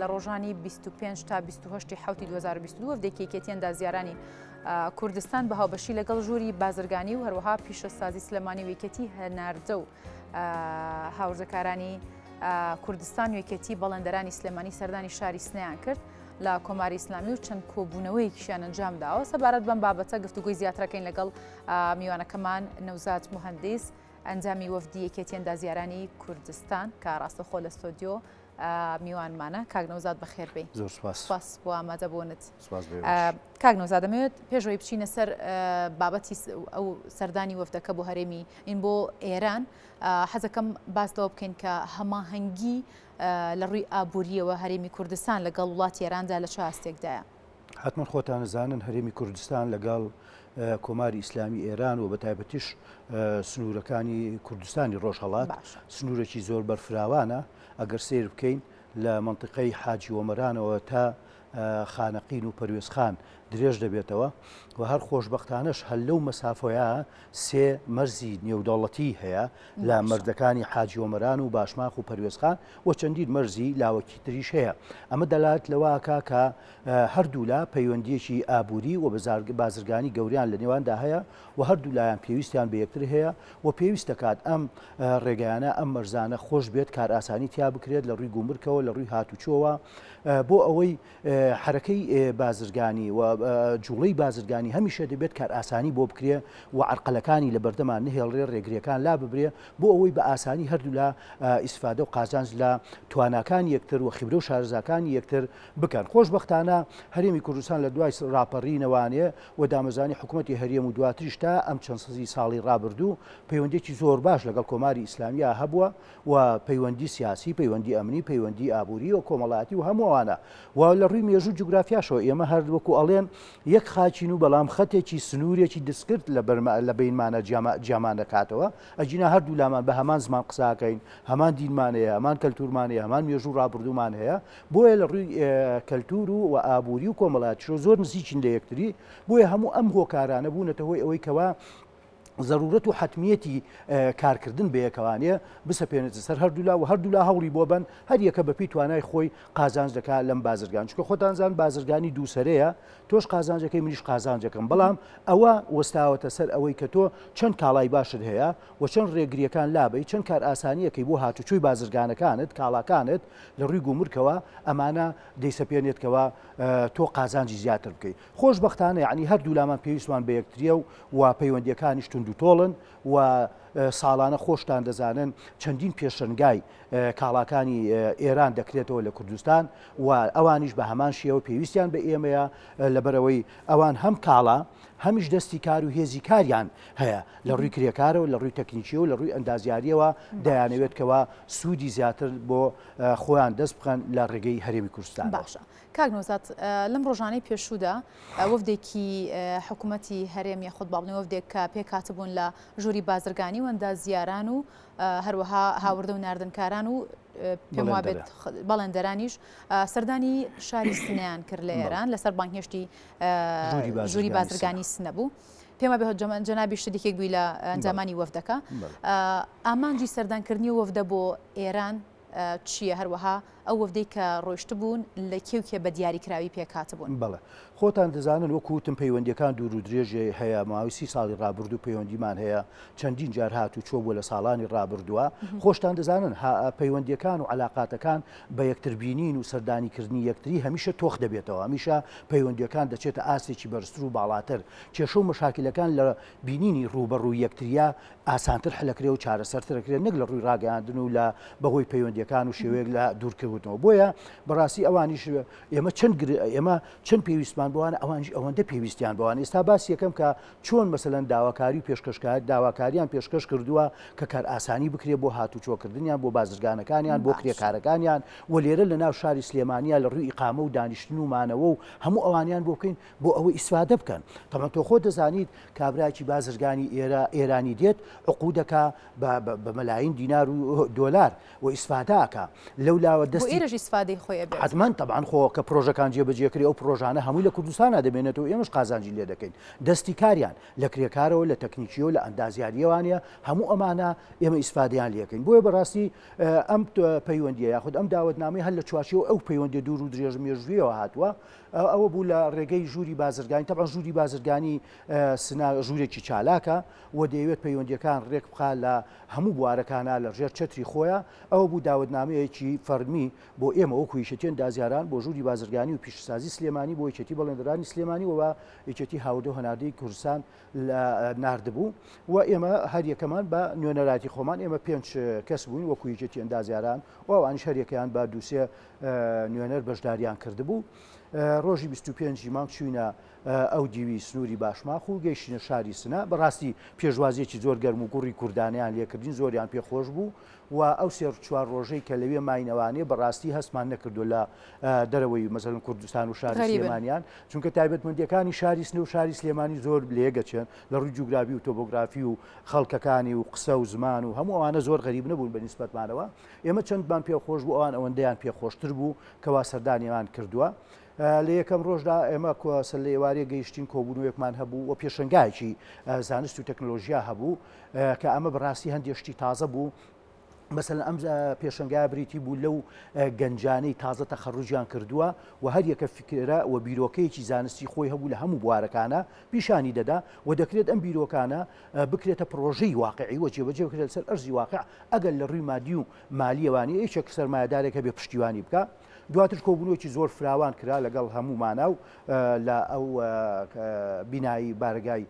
لە ڕۆژانی 25 تا 28 حوتی 2022 وەفدێکی یەکێتی ئەندازیارانی کوردستان بە هاوبەشی لەگەڵ ژووری بازرگانی و هەروەها پیشەسازی سلێمانی و یەکێتی هەناردە و هاوردەکارانی کوردستان و یەکێتی بەڵێندەرانی سلێمانی سەردانی شاری سنەیان کرد لە کۆماری ئیسلامی و چەند کۆبوونەوەیەکیشیان ئەنجام داوە سەبارەت بەم بابەتە گفتوگۆی زیاترەکەین لەگەڵ میوانەکەمان نەوزاد مهندیس ئەندامی وەفدی یەکێتی ئەندازیارانی کوردستان کە ڕاستەخۆ لە ستۆدیۆ میوانمانە. کاک نەوزاد بەخێربێی. زۆر سوپاس. سوپاس بۆ ئامادەبوونت. سوپاس بۆ ئێوەش. کاک نەوزاد دەمەوێت پێش ئەوەی بچینە سەر بابەتی ئەو سەردانی وەفدەکە بۆ هەرێمی ئین بۆ ئێران حەزەکەم باس لەوە بکەین کە هەماهەنگی لە ڕووی ئابووریەوە هەرێمی کوردستان لەگەڵ وڵاتی ئێراندا لە چ ئاستێکدایە؟ حەتمەن خۆتان ئەزانن هەرێمی کوردستان لەگەڵ کۆماری ئیسلامی ئێران و بە تایبەتیش سنوورەکانی کوردستانی ڕۆژهەڵات سنوورێکی زۆر بەرفراوانە ئەگەر سەیر بکەین لە مەنتیقەی حاجی ئۆمەرانەوە تا خانەقین و پەروێزخان درێژ دەبێتەوە و هەر خۆشبەختانەش هەر لەو مەسافەیە سێ مەرزی نێودەوڵەتی هەیە لە مەرزەکانی حاجی ئۆمەران و باشماخ و پەروێزخان و چەندین مەرزی لاوەکی تریش هەیە ئەمە دەلالەت لەوە ئەکا کە هەردوولا پەیوەندییەکی ئابووری و بازرگانی گەورەیان لە نێواندا هەیە و هەردوولایان پێویستیان بە یەکتر هەیە و پێویست دەکات ئەم ڕێگایانە ئەم مەرزانە خۆش بێت کارئاسانی تیا بکرێت لە ڕووی گومرکەوە لە ڕووی هاتوچۆوە بۆ ئەوەی حەرەکەی بازرگانی و جوڵەی بازرگانی هەمیشە دەبێت کارئاسانی بۆ بکرێ و عەرقەلەکانی لە بەردەمان نەهێڵرێ ڕێگریەکان لا ببرێ بۆ ئەوەی بە ئاسانی هەردوولا ئیسفادە و قازانج لە تواناکانی یەکتر و خیبرە و شارەزاکانی یەکتر بکەن. خۆشبەختانە هەرێمی کوردستان لە دوای ڕاپەڕینەوانێ و دامەزرانی حکومەتی هەرێم و دواتریش تا ئەم چەند سەدی ساڵەی ڕابردوو پەیوەندیەکی زۆر باش لەگەڵ کۆماری ئیسلامیا هەبووە و پەیوەندی سیاسی، پەیوەندی ئەمنی، پەیوەندی ئابووری و کۆمەڵایەتی و هەموو ئەوانە و لە ڕووی مێژوو جوگرافیاشەوە ئێمە هەر وەکو ئەڵێن یەک خاکین و بەڵام خەتێکی سنوورێکی دستکرد لە بەرما لە بەینمانە جیاما جیامان دەکاتەوە ئەگینا هەردوو لامان بە هەمان زمان قسە ئەکەین هەمان دینمان هەیە هەمان کەلتوورمان هەیە هەمان مێژوو ڕابردوومان هەیە بۆیە لە ڕووی کەلتوور و و ئابووری و کۆمەڵایەتیشەوە زۆر نزیکین لە یەکتری بۆیە هەموو ئەم هۆکارانە بوونەتە هۆی ئەوەی کەوا زەرورەت و حەتمیەتی کارکردن بەیەکەوانێ بسەپێنێتە سەر هەردوولا و هەردوولا هەوڵی بۆ بەن هەریەکە بەپێی توانای خۆی قازانج دەکات لەم بازرگان چونکە خۆتان زان بازرگانی دووسەرەیە تۆش قازانجەکەی منیش قازانجەکەم بەڵام ئەوە وەستاوەتە سەر ئەوەی کە تۆ چەند کاڵای باشت هەیە و چەند ڕێگریەکان لابەی چەند کارئاسانیەکەی بۆ هاتوچۆی بازرگانەکانت کاڵاکانت لە ڕووی گومرکەوە ئەمانە دەیسەپێنێت کەوا تۆ قازانجی زیاتر بکەی خۆشبەختانە یەعنی هەردوولامان پێویستمان بە یەکتریە و و پەیوەندیەکانیش توندوتۆڵن و ساڵانە خۆشتان دەزانن چەندین پێشەنگای کاڵاکانی ئێران دەکرێتەوە لە کوردستان و ئەوانیش بە هەمان شێوە پێویستیان بە ئێمەیە لەبەرئەوەی ئەوان هەم کاڵا هەمیش دەستی کار و هێزی کاریان هەیە لە ڕووی کرێکارەوە لە ڕووی تەکنیکیەوە لە ڕووی ئەندازیاریەوە دەیانەوێت کەوا سوودی زیاتر بۆ خۆیان دەست بخەن لە ڕێگەی هەرێمی کوردستانەوە. باشە کاک نەوزاد لەم ڕۆژانەی پێشوودا وەفدێکی حکوومەتی هەرێم یاخود با بڵێین وەفدێک کە پێکهاتبوون لە ژووری بازرگانی و ئەندازیاران و هەروەها هاوردە و ناردنکاران و پێم وابێت بەڵێندەرانیش سەردانی شاری سنەیان کرد لە ئێران لەسەر بانگهێشتی ژووری بازرگانی سنە بوو. پێم وابێت جەنابی شتێک بووی لە ئەندامانی وەفدەکە ئامانجی سەردانکردنی وەفدە بۆ ئێران چییە؟ هەروەها ئەو وەفدەی کە ڕۆیشتبوون لە کێ و کێ بە دیاریکراوی پێکهاتبوون؟ بەڵێ. خۆتان دەزانن وەکو وتم پەیوەندییەکان دوور و درێژی هەیە، ماوەی سی ساڵی ڕابردوو پەیوەندیمان هەیە، چەندین جار هاتوچۆ بووە لە ساڵانی ڕابردووە. خۆشتان دەزانن پەیوەندییەکان و عەلاقاتەکان بە یەکتر بینین و سەردانیکردنی یەکتری هەمیشە تۆخ دەبێتەوە، هەمیشە پەیوەندییەکان دەچێتە ئاستێکی بەرزتر و باڵاتر. کێشە و مەشاکیلەکان لە بینینی ڕووبەڕووی یەکترییا ئاسانتر حلەکرێ و چارەسەرترەکرێت نەک لە ڕووی ڕاگەیاندن و لە بەهۆی پەیوەندیەکان و شێوەیەک لە دوورکەوتنەوە بۆیە بەڕاستی ئەوانیش ئێمە چەند ئێمە چەند پێویستمان بۆوانە ئەوانیش ئەوەندە پێویستیان بەوان ئێستا باس یەکەم کە چۆن مەسەلەن داواکاری و پێشکەشکار داواکاریان پێشکەش کردووە کە کارئاسانی بکرێ بۆ هاتوچۆکردنیان بۆ بازرگانەکانیان بۆ کرێکارەکانیان و لێرە لە ناو شاری سلێمانیا لە ڕووی ئیقامە و دانیشتن و مانەوە و هەموو ئەوانیان بۆ بکەین بۆ ئەوەی ئیسفادە بکەن تەبعەن تۆ خۆت دەزانیت کابرایەکی بازرگانی ئێرە ئێرانی دێت عقودەکا بە بە مەلاین دینار و دۆلار و ئیسفادە ئەکا لەو لاوە دەستی. دەستی ئێرەش ئیسفادەی خۆی ئەبێت. حەتمەن تەبعەن خۆ کە پرۆژەکان جێبەجێ کرێ ئەو پرۆژانە هەمووی لە کوردستانا دەمێنێتەوە ئێمەش قازانجی لێ دەکەین دەستی کاریان لە کرێکارەوە لە تەکنیکیەوە لە ئەندازیاریەوانە هەموو ئەمانە ئێمە ئیسفادەیان لێکەین بۆیە بەڕاستی ئەم پەیوەندیە یاخود ئەم داوەتنامەی هەر لە چوارچێوە ئەو پەیوەندی دوور و درێژ مێژوویەوە هاتووە ئەوە بوو لە ڕێگەی ژووری بازرگانی تەبعەن ژووری بازرگانی سنا ژوورێکی چالاکە و دەیەوێت پەیوەندیەکان ڕێک بخا لە هەموو بوارەکانا لە ژێر چەتری خۆیا، ئەوە بوو داوەتنامەیەکی فەڕمی بۆ ئێمە وەکو یەکێتی ئەندازیاران بۆ ژووری بازرگانی و پیشەسازی سلێمانی بۆ یەکێتی بەڵێندەرانی سلێمانی و یەکێتی هاوردە و هەناردەی کوردستان لە ناردبوو و ئێمە هەریەکەمان بە نوێنەرایەتی خۆمان ئێمە پێنج کەس بووین وەکو یەکێتی ئەندازیاران و ئەوانیش هەریەکەیان بە دووسێ نوێنەر بەشداریان کردبوو. ڕۆژی 25 ی مانگ چووینە ئەو دیوی سنووری باشماخ و گەیشتینە شاری سنە، بەڕاستی پێشوازییەکی زۆر گەرم و گوڕی کوردانەیان لێکردین، زۆریان پێ خۆش بوو و ئەو سێ چوار ڕۆژەی کە لەوێ ماینەوانێ بەڕاستی هەستمان نەکردووە لە دەرەوەی مەسەلەن کوردستان و شاری سلێمانیان، چونکە تایبەتمەندییەکانی شاری سنە و شاری سلێمانی زۆر لەیەک ئەچن لە ڕووی جوگرافی و تۆپۆگرافی و خەڵکەکانی و قسە و زمان و هەموو ئەوانە زۆر غەریب نەبوون بە نیسبەتمانەوە، ئێمە چەندمان پێ خۆش بوو ئەوان ئەوەندەیان پێ خۆشتر بوو کەوا سەردانیان کردووە. لە یەکەم ڕۆژدا ئێمە سەر لە ئێوارێ گەیشتین کۆبوونەوەیەکمان هەبوو و پێشەنگایەکی زانست و تەکنۆلۆژیا هەبوو کە ئەمە بەڕاستی هەندێک شتی تازە بوو. مەسەلەن ئەم پێشەنگایە بریتی بوو لەو گەنجانەی تازە تەخەڕوجیان کردووە و هەر یەکە فکرە و بیرۆکەیەکی زانستی خۆی هەبوو لە هەموو بوارەکانە پیشانی دەدا و دەکرێت ئەم بیرۆکانە بکرێتە پرۆژەی واقعی و جێبەجێ بکرێت لەسەر ئەرزی واقع ئەگەر لە ڕووی مادی و مالیەوانی یەکێک سەرمایەدارێک هەبێ پشتیوانی بکە دواتر کۆبوونەوەکی زۆر فراوان کرا لەگەڵ هەموومانا و لە ئەو بینایی بارەگای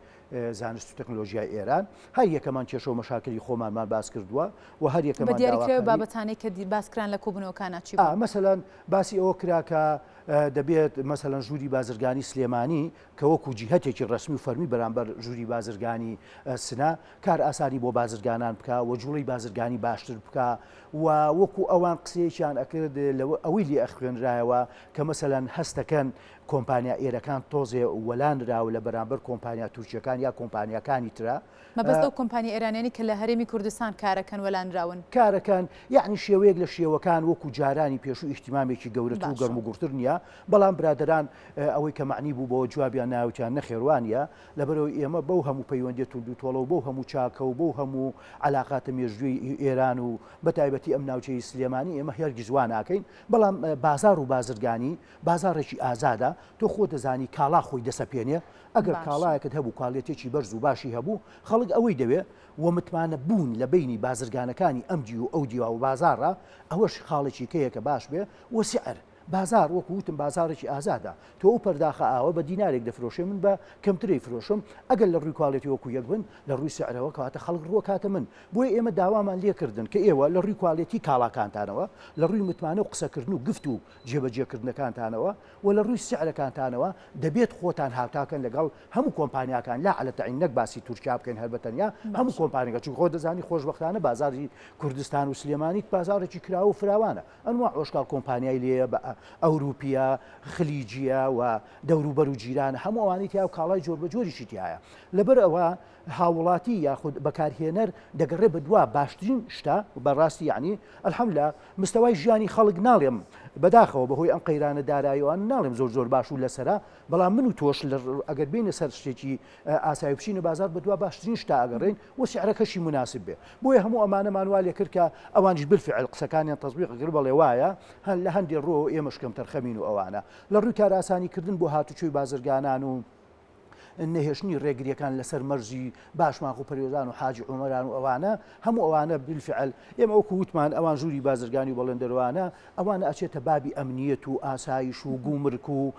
زانست و تەکنۆلۆژیای ئێران هەر یەکەمان کێشە و مەشاکلی خۆمانمان باس کردووە و هەر یەکەمان بە دیاریکراوی بابەتانەی کە باس کران لە کۆبوونەوەکانا چی بوون؟ مەسەلەن باسی ئەوە کرا کە دەبێت مەسەلەن ژووری بازرگانی سلێمانی کە وەکو جیهەتێکی ڕەسمی و فەرمی بەرامبەر ژووری بازرگانی سنە کارئاسانی بۆ بازرگانان بکا و جوڵەی بازرگانی باشتر بکا و وەکو ئەوان قسەیەکیان ئەکرد لەوە ئەوەی لێ ئەخوێنرایەوە کە مەسەلەن هەستەکەن کۆمپانیا ئێرەکان تۆزێ وەلانراوە لە بەرامبەر کۆمپانیا تورکیەکان یا کۆمپانیاکانی ترا. مەبەست ئەو کۆمپانیا ئێرانیانەی کە لە هەرێمی کوردستان کارەکەن وەلانراون؟ کارەکەن یەعنی شێوەیەک لە شێوەکان وەکو جارانی پێشوو ئیهتیمامێکی گەورەتر و باشە. گەرموگوڕتر نیە بەڵام برادەران ئەوەی کە مەعنی بوو بەوە جوابیان نایەوتیان نەخێر وانیە لەبەرئەوەی ئێمە بەو هەموو پەیوەندیە توندوتۆڵە و بەو هەموو چاکە و بەو هەموو عەلاقاتە مێژوویەی ئێران و بەتایبەتی ئەم ناوچەی سلێمانی ئێمە هەرگیز وا ناکەین، بەڵام بازاڕ و بازرگانی بازاڕێکی ئازادە، تۆ خۆت دەزانی کاڵا خۆی دەسەپێنێ، ئەگەر کاڵایەکت هەبوو کوالێتێکی بەرز و باشی هەبوو خەڵک ئەوەی دەوێ و متمانە بوون لە بەینی بازرگانەکانی ئەم دیو و ئەو دیو و بازاڕە ئەوەش خاڵێکی کەیە کە باش بێ و سعر بازاڕ وەکو وتم بازاڕێکی ئازادە، تۆ ئەو پەرداخە ئاوە بە دینارێک دەفرۆشێ من بە کەمتر ئەیفرۆشم، ئەگەر لە ڕووی کوالێتی وەکو یەک بن لە ڕووی سعرەوە کەواتە خەڵک ڕووەکاتە من، بۆیە ئێمە داوامان لێکردن کە ئێوە لە ڕووی کوالێتی کاڵاکانتانەوە، لە ڕووی متمانە و قسەکردن و گفت و جێبەجێکردنەکانتانەوە و لە ڕووی سعرەکانتانەوە دەبێت خۆتان هاوتاکەن لەگەڵ هەموو کۆمپانیاکان لا علی التعیین نەک باسی تورکیا بکەین هەر بە تەنیا هەموو کۆمپانیەکە چونکە خۆت دەزانی خۆشبەختانە بازاڕی کوردستان و سلێمانی بازاڕێکی کراوە و فراوانە ئەنواع ئۆشکاڵ کۆمپانیای لێیە بە ئەوروپیە، خلیجیە و دەوروبەر و جیرانە هەموو ئەوانەی تیا و کاڵای جۆربەجۆریشی تیایە. لەبەر ئەوە هاووڵاتی یاخود بەکارهێنەر دەگەڕێ بە دوا باشترین شتە بە ڕاستی یەعنی الحمدللە مستەوای ژیانی خەڵک ناڵێم بەداخەوە بەهۆی ئەم قەیرانە داراییەوە ناڵێم زۆر زۆر باش و لەسەرە بەڵام من و تۆش ئەگەر بێینە سەر شتێکی ئاسایی بچینە بازاڕ بەدوا باشترین شتا ئەگەڕێین و سعرەکەشی مناسب بێ بۆیە هەموو ئەمانەمان وا لێکرد کە ئەوانیش بالفعل قسەکانیان تەزبیق کرد بەڵێ وایە هەن لە هەندێ ڕووەوە ئێمەش کەمتەرخەمین و ئەوانە لە ڕووی کارئاسانی کردن بۆ هاتوچۆی بازرگانان و نەهێشتنی ڕێگریەکان لەسەر مەرزی باشماخ و پەروێزان و حاجی عومەران و ئەوانە هەموو ئەوانە بالفعل ئێمە وەکو وتمان ئەوان ژووری بازرگانی و بەڵێندەروانە ئەوانە ئەچێتە بابی ئەمنیەت و ئاسایش و گومرک و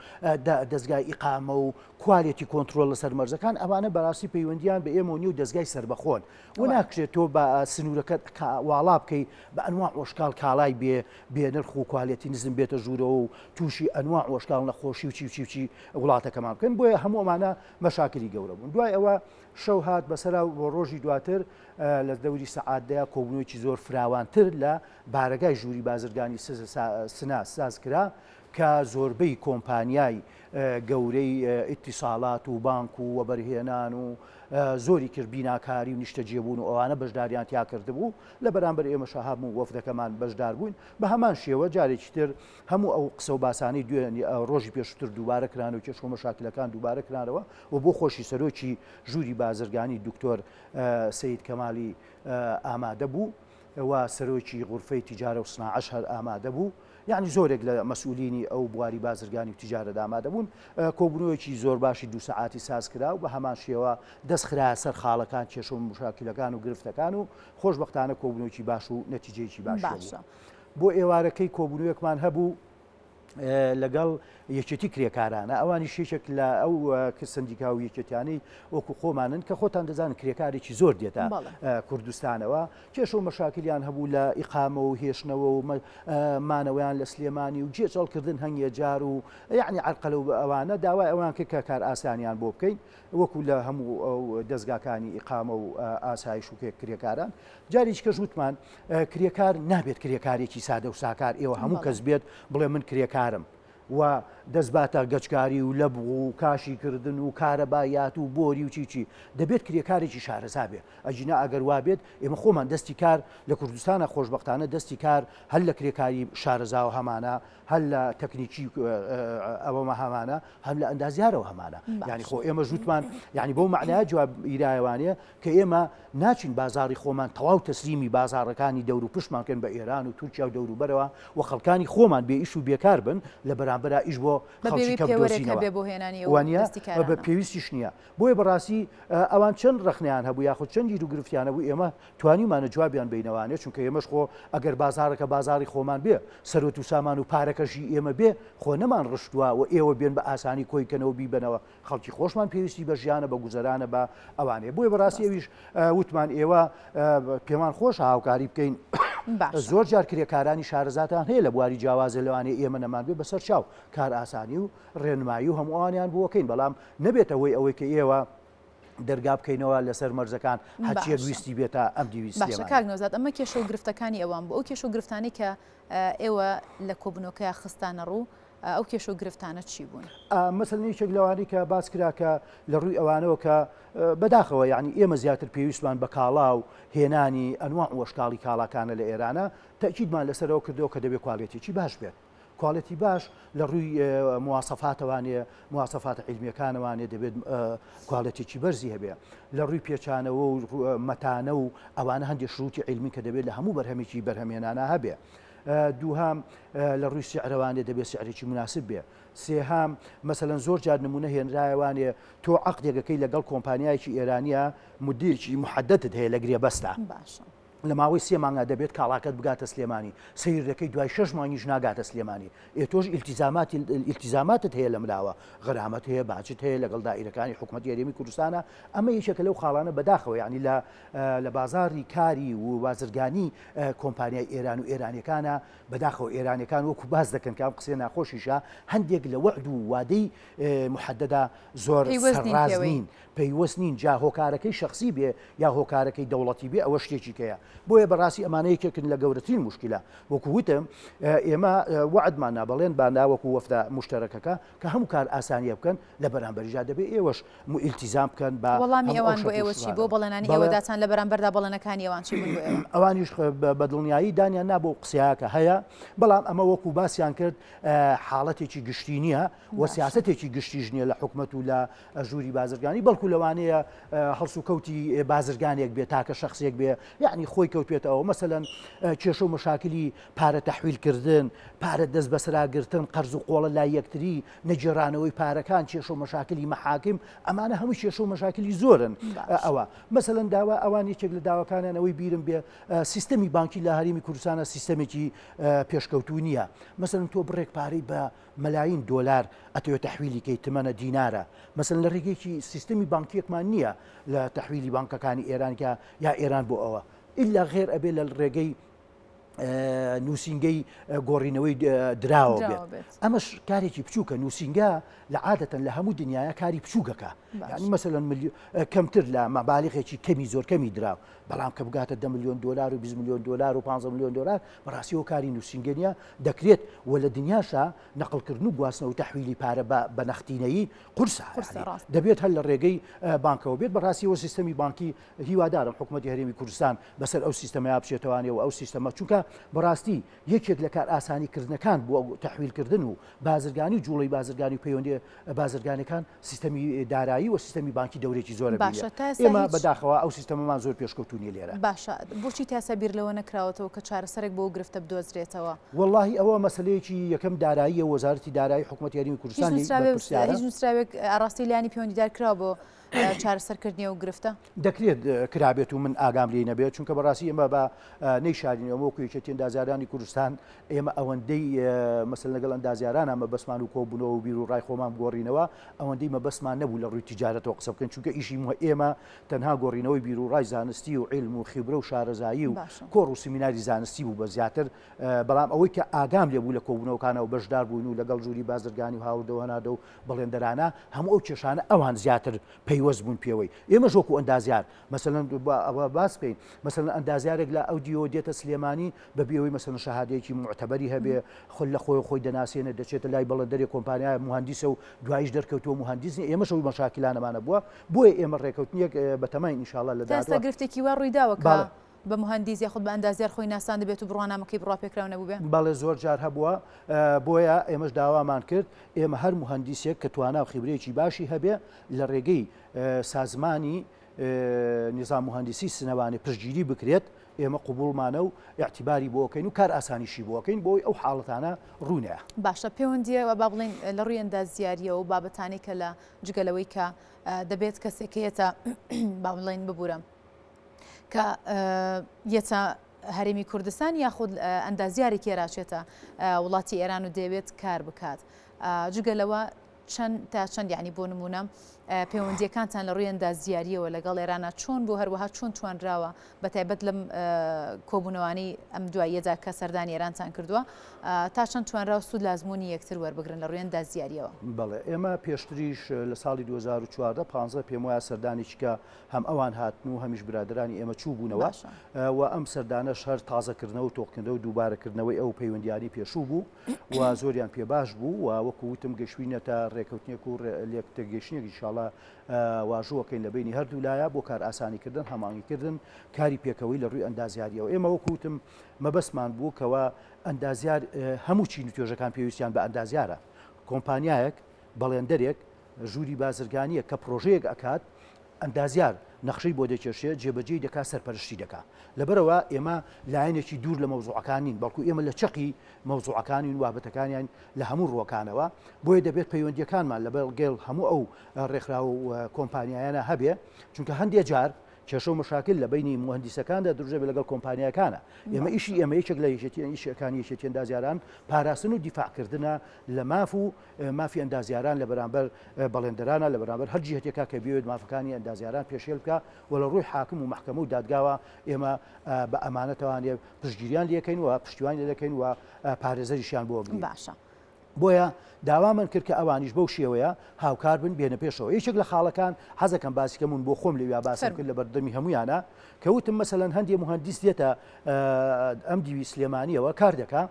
دەزگای ئیقامە و کوالێتی کۆنترۆڵ لەسەر مەرزەکان ئەوانە بەراستی پەیوەندیان بە ئێمەوە نیە و دەزگای سەربەخۆن و ناکرێت تۆ بە سنوورەکەت واڵا بکەی بە ئەنواع ئۆشکال کاڵای بێ بێ نرخ و کوالێتی نزم بێتە ژوورەوە و تووشی ئەنواع ئۆشکال نەخۆشی و چی و چی و چی وڵاتەکەمان بکەن بۆیە هەموو ئەمانە مەشاکلی گەورە بوون دوای ئەوە شەو هات بەسەرا بۆ ڕۆژی دواتر لە دەوری سەعات دەیا کۆبوونەوەیەکی زۆر فراوانتر لە بارەگای ژووری بازرگانی سنا ساز کرا. کە زۆربەی کۆمپانیای گەورەی ئیتیساڵات و بانک و وەبەرهێنان و زۆری کرد بیناکاری و نیشتەجێبوون و ئەوانە بەشداریان تیا کردبوو لە بەرامبەر ئێمەشا هەموو وەفدەکەمان بەشدار بووین بە هەمان شێوە جارێکی تر هەموو ئەو قسە و باسانەی دوێنێ ڕۆژی پێشووتر دووبارە کران و کێشە و مەشاکلەکان دووبارە کرانەوە و بۆ خۆشی سەرۆکی ژووری بازرگانی دکتۆر سەید کەمالی ئامادە بوو و سەرۆکی غورفەی تیجارە و سناعەش هەر ئامادە بوو. یەعنی زۆرێک لە مەسئولینی ئەو بواری بازرگانی و تیجارەت ئامادە بوون. کۆبوونەوەیەکی زۆر باشی دوو سەعاتی ساز کرا و بە هەمان شێوە دەست خرایە سەر خاڵەکان، کێشە و مشاکلەکان و گرفتەکان و خۆشبەختانە کۆبوونەوەیەکی باش و نەتیجەیەکی باشی هەبوو. باشە. بۆ ئێوارەکەی کۆبوونەوەیەکمان هەبوو لەگەڵ یەکێتی کرێکارانە، ئەوانیش یەکێک لە ئەو سەندیکا و یەکێتیانەی وەکو خۆمانن کە خۆتان دەزانن کرێکارێکی زۆر دێتە کوردستانەوە، کێشە و مەشاکلیان هەبوو لە ئیقامە و هێشتنەوە و مانەوەیان لە سلێمانی و گێچەڵکردن هەنگێ جار و یەعنی عەرقەلە و ئەوانە داوای ئەوان کرد کە کارئاسانیان بۆ بکەین وەکو لە هەموو ئەو دەزگاکانی ئیقامە و ئاسایش و کرێکاران جارێکی کەش وتمان کرێکار نابێت کرێکارێکی سادە و ساکار ئێوە هەموو کەس بێت بڵێ من کرێکارم و دەست باتە گەچکاری و لەبغ و کاشی کردن و کارەبایات و بۆری و چی چی دەبێت کرێکارێکی شارەزا بێ ئەگینا ئەگەر وابێت ئێمە خۆمان دەستی کار لە کوردستانە خۆشبەختانە دەستی کار هەر لە کرێکاری شارەزاوە هەمانە هەر لە تەکنیکی ئەوەمە هەمانە هەم لە ئەندازیارەوە هەمانە یعنی خۆ ئێمە ژووتمان یعنی بەو معنای جواب ئیرایوانەیە کە ئێمە ناچین بازاڕی خۆمان تەواو تەسلیمی بازاڕەکانی دەور و پشتمان کەین بە ئێران و تورکیا و دەوروبەرەوە و خەڵکانی خۆمان بێ ئیش و بێکار بن لە بەرامبەرا ئیش بۆ خەڵکی کە بدۆزینەوە وانە بە پێویستیش نییە بۆیە بەڕاستی ئەوان چەند ڕەخنەیان هەبوو یاخود چەند گیر و گرفتیان هەبوو ئێمە توانیمانە جوابیان بینەوانێ چونکە ئێمەش خۆ ئەگەر بازاڕەکە بازاڕی خۆمان بێ سەرۆت و سامان و پارەکەشی ئێمە بێ خۆ نەمان ڕشتووە و ئێوە بێن بە ئاسانی کۆی کەنەوە بیبەنەوە خەڵکی خۆشمان پێویستی بە ژیانە بە گوزەرانە بە ئەوانەیە بۆیە بەڕاستی ئەویش وتمان ئێوە پێمان خۆشە هاوکاری بکەین زۆر جار کرێکارانی شارەزاتان هەیە لە بواری جیاوازە لەوانەیە ئێمە نەمان بێ بەسەر چاو کار ئاسانی و ڕێنمایی و هەمووانیان بۆکەین بەڵام نەبێتە هۆی ئەوەی کە ئێوە دەرگا بکەینەوە لەسەر مەرزەکان هەرچیەک ویستی بێتە ئەم دیوی باشە کاک نەوزاد ئەمە کێشە و گرفتەکانی ئەوان بوو ئەو کێشە و گرفتانەی کە ئێوە لە کۆبوونەوەکەیا خستانە ڕوو ئەو کێشە و گرفتانە چی بوون؟ مەسەلەن یەکێک لەوانەی کە باس کرا کە لە ڕووی ئەوانەوە کە بەداخەوە یعنی ئێمە زیاتر پێویستمان بە کاڵا و هێنانی ئەنواع و ئەشکاڵی کاڵاکانە لە ئێرانە تەئکیدمان لەسەرەوە کردەوە کە دەبێت کوالێتیی باش بێت کوالێتی باش لە ڕووی مواسەفاتەوانێ مواسەفاتە عیلمیەکانەوانێ دەبێت کوالێتێکی بەرزی هەبێ لە ڕووی پێچانەوە و مەتانە و ئەوانە هەندێک شروتی عیلمی کە دەبێت لە هەموو بەرهەمێکی بەرهەمێنانە هەبێ دووهەم، لە ڕووی سعرەوانێ دەبێ سعرێکی مناسب بێ. سێهەم، مەسەلەن زۆر جار نموونە هێنرایەوانێ تۆ عەقدێک ئەکەی لەگەڵ کۆمپانیایەکی ئێرانییە مودەیەکی موحەدەدت هەیە لە گرێبەستا. باشە. لە ماوەی سێ مانگا دەبێت کاڵاکەت بگاتە سلێمانی. سەیر دەکەی دوای شەش مانگیش ناگاتە سلێمانی. ئێ تۆش ئیلتیزاماتی ئیلتیزاماتت هەیە لەملاوە، غەرامەت هەیە، باجت هەیە لەگەڵ دائیرەکانی حکومەتی هەرێمی کوردستانا. ئەمە یەکێکە لەو خاڵانە بەداخەوە یانی لە لە بازاڕی کاری و بازرگانی کۆمپانیای ئێران و ئێرانیەکانە، بەداخەوە ئێرانیەکان وەکو باس دەکەن کە ئەم قسەیە ناخۆشیشە، هەندێک لە وەعد و وادەی موحەدەدا زۆر پەیوەست نین سەرڕاست پێوەی. نین، پەیوەست نین، جا هۆکارەکەی شەخسی بێ یا هۆکارەکەی دەوڵەتی بێ ئەوە شتێکی کەیە. بۆیە بەڕاستی ئەمانە یەکێکن لە گەورەترین موشکیلە. وەکو وتم ئێمە وەعدمان نا بەڵێنمان دا وەکو وەفدە موشتەرەکەکە کە هەموو کار ئاسانیە بکەن، لە بەرامبەریشدا دەبێ ئێوەش ئیلتیزام بکەن بە وەڵامی هەموو ئەو ئەوان بۆ شەرت و ئێوە چی بوو؟ شروتانەوە. بەڵێنانی ئێوە بەڵێ. داتان لە بەرامبەردا بەڵێنەکانی ئەوان چی بوون بۆ ئێوە؟ ئەوانیش بە دڵنیایی دانیان نا بەو قسەیە کە هەیە، بەڵام ئەمە وەکو باسیان کرد حاڵەتێکی گشتی نییە و باشە. سیاسەتێکی گشتیش نییە لە حکومەت و لە ژووری بازرگانی، بەڵکو لەوانەیە هەڵسوکەوتی بازرگانێک بێ، تاکە شەخسێک بێ، یەعنی خۆی کەوتبێتەوە، مەسەلەن کێشە و مەشاکلی پارە تەحویل کردن، پارە دەست بەسەرا گرتن، قەرز و قۆڵە لای یەکتری، نەگێڕانەوەی پارەکان، کێشە و مەشاکلی مەحاکم، ئەمانە هەمووی کێشە و مەشاکلی زۆرن. ئەوە مەسەلەن داوا ئەوان یەکێک لە داواکانیان ئەوەی بیرم بێ سیستەمی بانکی لە هەرێمی کوردستانە سیستەمێکی پێشکەوتوو نییە. مەسەلەن تۆ بڕێک پارەی بە مەلاین دۆلار ئەتەوێ تەحویلی کەی تمەنە دینارە مەسەلەن لە ڕێگەیەکی سیستەمی بانکیەکمان نییە لە تەحویلی بانکەکانی ئێران کە یا ئێران بۆ ئەوە ئیلا غێر ئەبێ لە ڕێگەی. نووسینگەی گۆڕینەوەی دراوە بێت ئەمەش کارێکی بچووکە نووسینگە لە عادەتەن لە هەموو دنیاە کاری بچووکەکە یعنی مەسەلەن کەمتر لە مەبالغێکی کەمی زۆر کەمی دراو بەڵام کە بگاتە 10 میلیۆن دلار و 20 میلیۆن دلار و 15 میلیۆن دلار بەڕاستیەوە کاری نووسینگە نیە دەکرێت و لە دنیاشا نەقلکردن و گواستنەوە تەحویلی پارە بە نەختینەیی قورسە دەبێت هەر لە ڕێگەی بانکەوە بێت بەڕاستیەوە سیستەمی بانکی هیوادارم حکوومەتی هەرێمی کوردستان بەسەر ئەو سیستەمەیا بچێتەوانێ و ئەو سیستەمە چونکە بەڕاستی یەکێک لە کارئاسانی کردنەکان بۆ تەحویل کردن و بازرگانی و جوڵەی بازرگانی و پەیوەندیە بازرگانەکان سیستەمی دارایی و سیستەمی بانکی دەورێکی زۆرە باشە تا ئێستا ئێمە هیچ بەداخەوە ئەو سیستەمەمان زۆر پێشکەوتوو نیە لێرە. باشە بۆچی تا ئێستا بیر لەوە نەکراوەتەوە کە چارەسەرێک بۆ ئەو گرفتە بدۆزرێتەوە؟ وەڵاهی ئەوە مەسەلەیەکی یەکەم داراییە وەزارەتی دارایی حکومەتی هەرێمی هیچ کوردستان لێی نووسراوێک بەرپرسیارە. هیچ نووسراوێک ئاڕاستەی لایەنی پەیوەندیدار کراوە بۆ چارەسەرکردنی ئەو گرفتە؟ دەکرێت کرابێت و من ئاگام لێی نەبێت، چونکە بەڕاستی ئێمە بە نەیشارینەوە وەکو یەکێتی ئەندازیارانی کوردستان ئێمە ئەوەندەی مەسەلەن لەگەڵ ئەندازیارانە مەبەستمان و کۆبوونەوە و بیروڕای خۆمان بگۆڕینەوە ئەوەندەی مەبەستمان نەبوو لە ڕووی تیجارەتەوە قسە بکەین چونکە ئیشی ئێمە تەنها گۆڕینەوەی بیروڕای زانستی و عیلم و خیبرە و شارەزایی و کۆڕ و سیمیناری زانستی بوو بە زیاتر بەڵام ئەوەی کە ئاگام لێ بوو لە کۆبوونەوەکانەوە بەشدار بووین و لەگەڵ ژووری بازرگانی و هاوردە و هەناردە و بەڵێندەرانە هەموو ئەو کێشانە ئەوان زیاتر پەیوەست بوون پێوەی ئێمەش وەکو ئەندازیار مەسەلەن با ئەوە باس بکەین مەسەلەن ئەندازیارێک لە ئەو دیوە دێتە سلێمانی بەبێ ئەوەی مەسەلەن شەهادەیەکی موعتەبەری هەبێ خۆ لە خۆی خۆی دەناسێنێت دەچێتە لای بەڵێندەرێ کۆمپانیایە موهەندیسە و دواییش دەرکەوتووە موهەندیس نیە ئێمەش ئەو مەشاکیلانەمان هەبووە بۆیە ئێمە ڕێکەوتنێک بەتەماین ئینشاڵڵا لە تا ئێستا داهاتووە گرفتێکی وا ڕوویداوە کە بەڵێ. بە موهەندیس یاخود بە ئەندازیار خۆی ناساندبێت و بڕوانامەکەی بڕواپێکراو نەبووبێ؟ بەڵێ زۆر جار هەبووە، بۆیە ئێمەش داوامان کرد ئێمە هەر موهەندیسێک کە توانا و خیبرەیەکی باشی هەبێ لە ڕێگەی سازمانی نیزام موهەندیسی سنەوانێ پشتگیری بکرێت، ئێمە قبوڵمانە و ئیعتیباری بۆ ئەکەین و کار ئاسانیشی بۆ ئەکەین بۆ ئەوەی ئەو حاڵەتانە ڕوو نەیا. باشە پێوەندییە با بڵێین لە ڕووی ئەندازیارییەوە و بابەتانەی کە لە جگە لەوەی کە دەبێت کەسێک کە یەتە با بڵێین ببورە کە یەتە هەرێمی کوردستان یاخود ئەندازیارێکی ئێراچێتە وڵاتی ئێران و دەیەوێت کار بکات جگە لەوە چەند تا چەند یعنی بۆ نمونە پەیوەندیەکانتان لە ڕووی ئەندازیاریەوە لەگەڵ ئێرانە چۆن بۆ هەروەها چۆن توانراوە بە تایبەت لەم کۆبوونەوانی ئەم دواییەدا کە سەردانی ئێرانتان کردووە تا چەند توانراوە سوود لە ئەزموونی یەکتر وەربگرن لە ڕووی ئەندازیاریەوە؟ بەڵێ ئێمە پێشتریش لە ساڵی 2014 15 پێم وایە سەردانێکی کە هەم ئەوان هاتن و هەمیش برادەرانی ئێمە چووبوونەوە و ئەم سەردانەش هەر تازەکردنەوە و تۆخکردنەوە و دووبارەکردنەوەی ئەو پەیوەندیانەی پێشوو بوو و زۆریان پێ باش بوو و وەکو وتم گەشتوینەتە ڕێکەوتنێک و لێکتێگەیشتنێک ئینشاڵا واژووەکەین لە بینی هەردوو لایە بۆ کارئاسانیکردن هەماهەنگیکردن کاری پێکەوەی لە ڕووی ئەندازیاریەوە ئێمە وەکو وتم مەبەستمان بوو کەوا ئەندازیار هەموو چین و توێژەکان پێویستیان بە ئەندازیارە کۆمپانیایەک بەڵێندەرێک ژووری بازرگانییەک کە پڕۆژەیەک ئەکات، ئەندازیار نەخشەی بۆ دەکێشێ، جێبەجێی دەکات، سەرپەرشتی دەکات. لەبەرئەوە ئێمە لایەنێکی دوور لە مەوزوعەکان نین، بەڵکو ئێمە لە چەقی مەوزوعەکانین و بابەتەکانیان لە هەموو ڕووەکانەوە، بۆیە دەبێت پەیوەندییەکانمان لەگەڵ هەموو ئەو ڕێکخراو و کۆمپانیایانە هەبێ، چونکە هەندێ جار کێشە و مەشاکل لە بەینی موهەندیسەکاندا دروست دەبێت لەگەڵ کۆمپانیاکانە. ئێمە ئیشی ئێمە یەکێک لە یەکێتی ئیشەکانی یەکێتی ئەندازیاران پاراستن و دیفاعکردنە لە ماف و مافی ئەندازیاران لە بەرامبەر بەڵێندەرانە لە بەرامبەر هەر جیهەتێکا کە بیەوێت مافەکانی ئەندازیاران پێشێل بکا و لە ڕووی حاکم و مەحکەمە و دادگاوە ئێمە بە ئەمانەتەوانێ پشتگیریان لێکەین و پشتیوانی لێ دەکەین و پارێزەریشیان بۆ ئەگرین. باشە. بۆیە داوامان کرد کە ئەوانیش بەو شێوەیە هاوکار بن بێنە پێشەوە. یەکێک لە خاڵەکان حەزەکەم باسی کەم و بۆ خۆم لەویا باسم کرد فەرموو. لە بەردەمی هەموویانا کە وتم مەسەلەن هەندێ موهەندیس دێتە ئەم دیوی سلێمانیەوە کار دەکا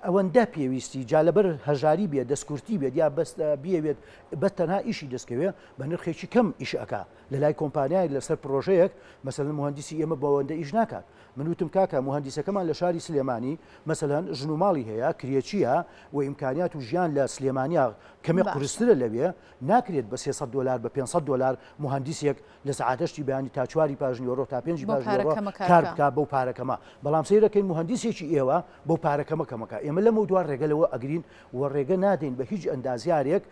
ئەوەندە پێویستی جا لەبەر هەژاری بێت دەستکورتی بێت یا بەس بیەوێت بەس تەنها ئیشی دەستکەوێ بە نرخێکی کەم ئیش ئەکا لە لای کۆمپانیایەک لەسەر پرۆژەیەک مەسەلەن موهەندیسی ئێمە بەوەندە ئیش ناکات من وتم کاکە موهەندیسەکەمان لە شاری سلێمانی مەسەلەن ژن و ماڵی هەیە کرێچیە و ئیمکانیات و ژیان لە سلێمانیا کەمێک قورسترە لەوێ ناکرێت بە 300 دۆلار بە 500 دۆلار موهەندیسێک لە سەعات هەشتی بەیانی تا چواری پاش نیوەڕۆ تا پێنجی بەو پاش پارە نیوەڕۆ کەمە کار کار بکا. بکا بەو پارە کەمە بەڵام سەیرەکەین موهەندیسێکی ئێوە بەو پارە کەمە کەمەکە ئێمە لەمەودوا ڕێگە لەوە ئەگرین و ڕێگە نادەین بە هیچ ئەندازیارێک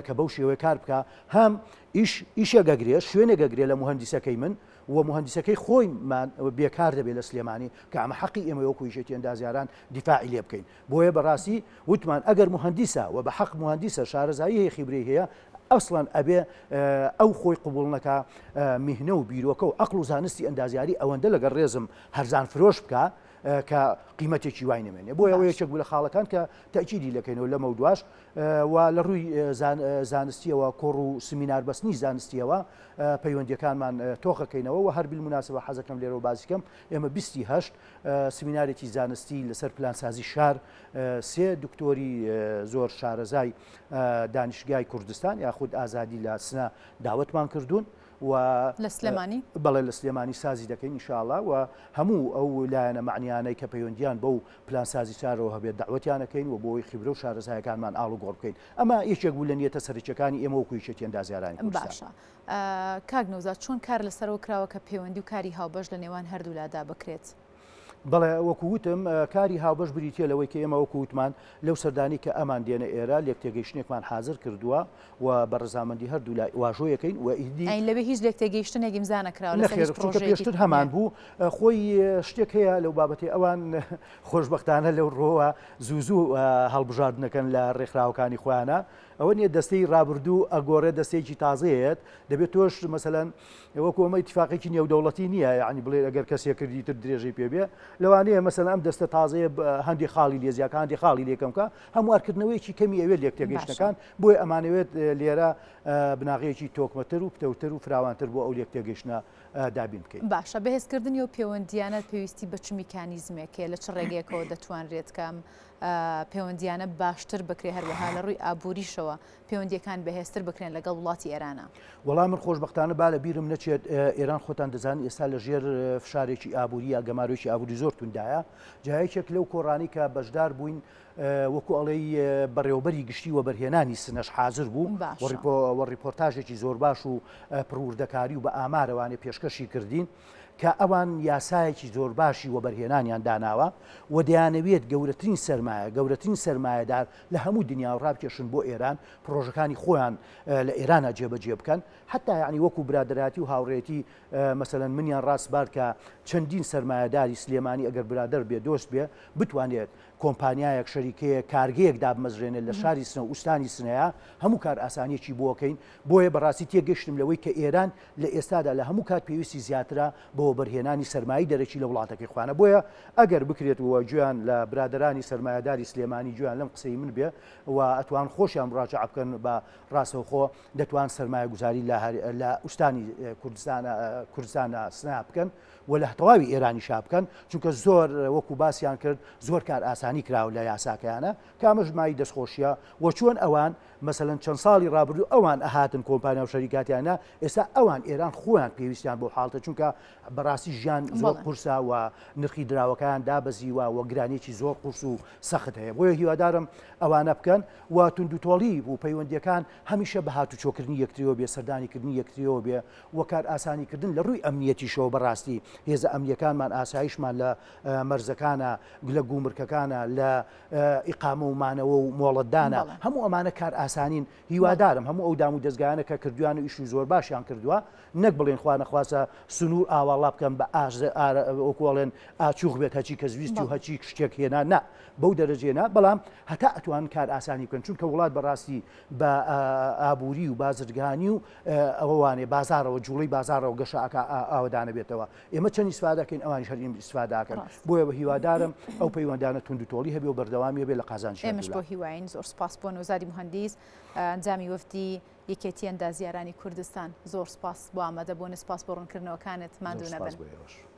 کە بەو شێوەیە کار بکا هەم ئیش ئیشێک ئەگرێ شوێنێک ئەگرێ لە موهەندیسەکەی من و موهەندیسەکەی خۆیمان بێکار دەبێت لە سلێمانی کە ئەمە حەقی ئێمەیە وەکو یەکێتی ئەندازیاران دیفاعی لێ بکەین بۆیە بەڕاستی وتمان ئەگەر موهەندیسە و بە حەق موهەندیسە شارەزایی هەیە خیبرەی هەیە ئەسڵەن ئەبێ ئەو خۆی قبوڵ نەکا میهنە و بیرۆکە و عەقڵ و زانستی ئەندازیاری ئەوەندە لەگەڵ ڕێزم هەرزان فرۆش بکا. کە قیمەتێکی وای نەمێنێ. بۆیە ئەوە یەکێک بوو لە خاڵەکان کە تەئکیدی لەکەینەوە لەمەودواش و لە ڕووی زانستیەوە کۆڕ و سمینار بەستنی زانستیەوە پەیوەندیەکانمان تۆخەکەینەوە و هەر بالمناسبە حەزەکەم لێرەوە باسی کەم ئێمە بیستی هەشت سمینارێکی زانستی لەسەر پلانسازی شار سێ دکتۆری زۆر شارەزای دانیشتگای کوردستان یاخود ئازادی لە سنە داوەتمان کردوون و لە سلێمانی؟ بەڵێ لە سلێمانی سازی دەکەین ان شاء اللە و هەموو ئەو لایەنە مەعنیانەی کە پەیوەندیان بەو پلانسازی شارەوە هەبێت دەعوەتیان ئەکەین و بۆ ئەوەی خیبرە و شارەزایەکانمان ئاڵوگۆڕ بکەین ئەمە یەکێک بوو لە نیەتە سەرەکیەکانی ئێمە وەکو یەکێتی ئەندازیارانی کوردستان. باشە کاک نەوزاد چۆن کار لەسەرەوە کراوە کە پەیوەندی و کاری هاوبەش لە نێوان هەردوولادا بکرێت؟ بەڵێ وەکو وتم کاری هاوبەش بریتیە لەوەی کە ئێمە وەکو وتمان لەو سەردانی کە ئەمان دێنە ئێرە لێکتێگەیشتنێکمان حازر کردووە و بە ڕەزامەندی هەردوو لای واژۆیەکەین و ئیدی ئەی لەوێ هیچ لێکتێگەیشتنێک ئیمزا نەکراوە لەسەر نەخێر هیچ چونکە پڕۆژەیەکی پێشتر هەمان بوو خۆی شتێک هەیە لەو بابەتەی ئەوان خۆشبەختانە لەو ڕۆوە زوو زوو هەڵبژاردنەکەن لە ڕێکخراوەکانی خۆیانە ئەوە نییە دەستەی ڕابردوو ئەگۆڕێ دەستەیەکی تازەیەت دەبێت تۆش مەسەلەن وەکو ئەمە ئیتفاقێکی نێودەوڵەتی نییە یعنی بڵێ ئەگەر کەسێک کردی تر درێژەی پێ بێ لەوانەیە مەسەلەن ئەم دەستە تازەیە هەندێک خاڵی لێ زیاکە هەندێک خاڵی لێ کەم کە هەموارکردنەوەیەکی کەمی ئەوێت لێک تێگەیشتنەکان بۆیە ئەمانەوێت لێرە بناغەیەکی تۆکمەتر و پتەوتر و فراوانتر بۆ ئەو لێک تێگەیشتنە دابین بکەین. باشە بەهێزکردنی ئەو پێوەندییانە پێویستی بە چ میکانیزمێک هەیە؟ لە چ ڕێگەیەکەوە دەتوانرێت کە ئەم پەیوەندییانە باشتر بکرێت، هەروەها لە ڕووی ئابووریشەوە پەیوەندییەکان بەهێزتر بکرێن لەگەڵ وڵاتی ئێرانە؟ وەڵا من خۆشبەختانە با لە بیرم نەچێت ئێران خۆتان دەزانن ئێستا لە ژێر فشارێکی ئابووری یا گەمارۆیەکی ئابووری زۆر توندایە جا یەکێک لەو کۆڕانەی کە بەشدار بووین وەکو ئەڵێی بەڕێوەبەری گشتی وەبەرهێنانی سنەش حازر بوو و ڕیپۆرتاژێکی زۆر باش و پڕ وردەکاری و بە ئامارەوانێ پێشکەشی کردین کە ئەوان یاسایەکی زۆر باشی وەبەرهێنانیان داناوە و دەیانەوێت گەورەترین سەرمایە گەورەترین سەرمایەدار لە هەموو دنیا ڕابکێشن بۆ ئێران پڕۆژەکانی خۆیان لە ئێرانە جێبەجێ بکەن حتا یعنی وەکو برادەراتی و هاوڕێتی مەسەلەن منیان ڕاسپارد کە چەندین سەرمایەداری سلێمانی ئەگەر برادەر بێ دۆست بێ بتوانێت کۆمپانیایەک، شەریکەیەک، کارگەیەک دابمەزرێنێت لە شاری سنە و ئوستانی سنەیا، هەموو کارئاسانییەکی بۆ ئەکەین، بۆیە بەڕاستی تێگەشتم لەوەی کە ئێران لە ئێستادا لە هەموو کات پێویستی زیاترە بە وەبەرهێنانی سەرمایەی دەرەکی لە وڵاتەکەی خۆیانە، بۆیە ئەگەر بکرێت و گوێیان لە برادەرانی سەرمایەداری سلێمانی گوێیان لەم قسەی من بێ و ئەتوان خۆشیان مراجەعە بکەن بە ڕاستەوخۆ دەتوان سەرمایەگوزاری لە لە ئوستانی کوردستانە کوردستانە سنە بکەن. و لە تەواوی ئێرانیشا بکەن، چونکە زۆر وەکو باسیان کرد زۆر کار ئاسانی کراوە لە یاساکەیانە، کە ئەمەش مایەی دەستخۆشیە و چۆن ئەوان مەسەلەن چەند ساڵی ڕابردوو ئەوان ئەهاتن کۆمپانیا و شەریکاتیان نا، ئێستا ئەوان ئێران خۆیان پێویستیان بەو حاڵتە چونکە بەڕاستی ژیان زۆر قورسە و نرخی دراوەکەیان دابەزیوە و گرانیەکی زۆر قورس و سەخت هەیە بۆیە هیوادارم ئەوانە بکەن و توندوتۆڵی و پەیوەندیەکان هەمیشە بە هاتوچۆکردنی یەکتریەوە بێ سەردانیکردنی یەکتریەوە بێ و کارئاسانیکردن لە ڕووی ئەمنیەتیشەوە بەڕاستی هێزە ئەمنیەکانمان ئاسایشمان لە مەرزەکانە لە گومرکەکانە لە ئیقامە و مانەوە و مۆڵەتدانە هەموو ئەمانە کارئاسانین هیوادارم هەموو ئەو دام و دەزگایانە کە کردویان و ئیش و زۆر باشیان کردووە نەک بڵێن خوا نەخواستە سنوور ئاواڵا بکەن بە وەکو ئەڵێن ئاچوغ بێت هەچی کەس ویستی و هەچی شتێک هێنا نا بەو دەرەجەیە نا بەڵام هەتا ئەتوانن کارئاسانی بکەن چونکە وڵات بەڕاستی بە ئابووری و بازرگانی و ئەوە وانێ بازاڕەوە جوڵەی بازاڕەوە گەشە ئەکا ئاوەدانەبێتەوە ئێمە چەند ئیسفادە کەین ئەوانیش هەر ئیسفادە ئەکەن بۆیە بە هیوادارم ئەو پەیوەندانە توند و تۆڵی هەبێ و بەردەوامی هەبێ لە قازانجی ئێمەش هەردوولا. بۆ هیواین زۆر سوپاس بۆ نەوزادی موهەندیس ئەندامی وەفدی یەکێتی ئەندازیارانی کوردستان زۆر سوپاس بۆ ئامادەبوونت سوپاس بۆ ڕوونکردنەوەکانت زۆر ماندوو سوپاس نەبن. بۆ ئێوەش.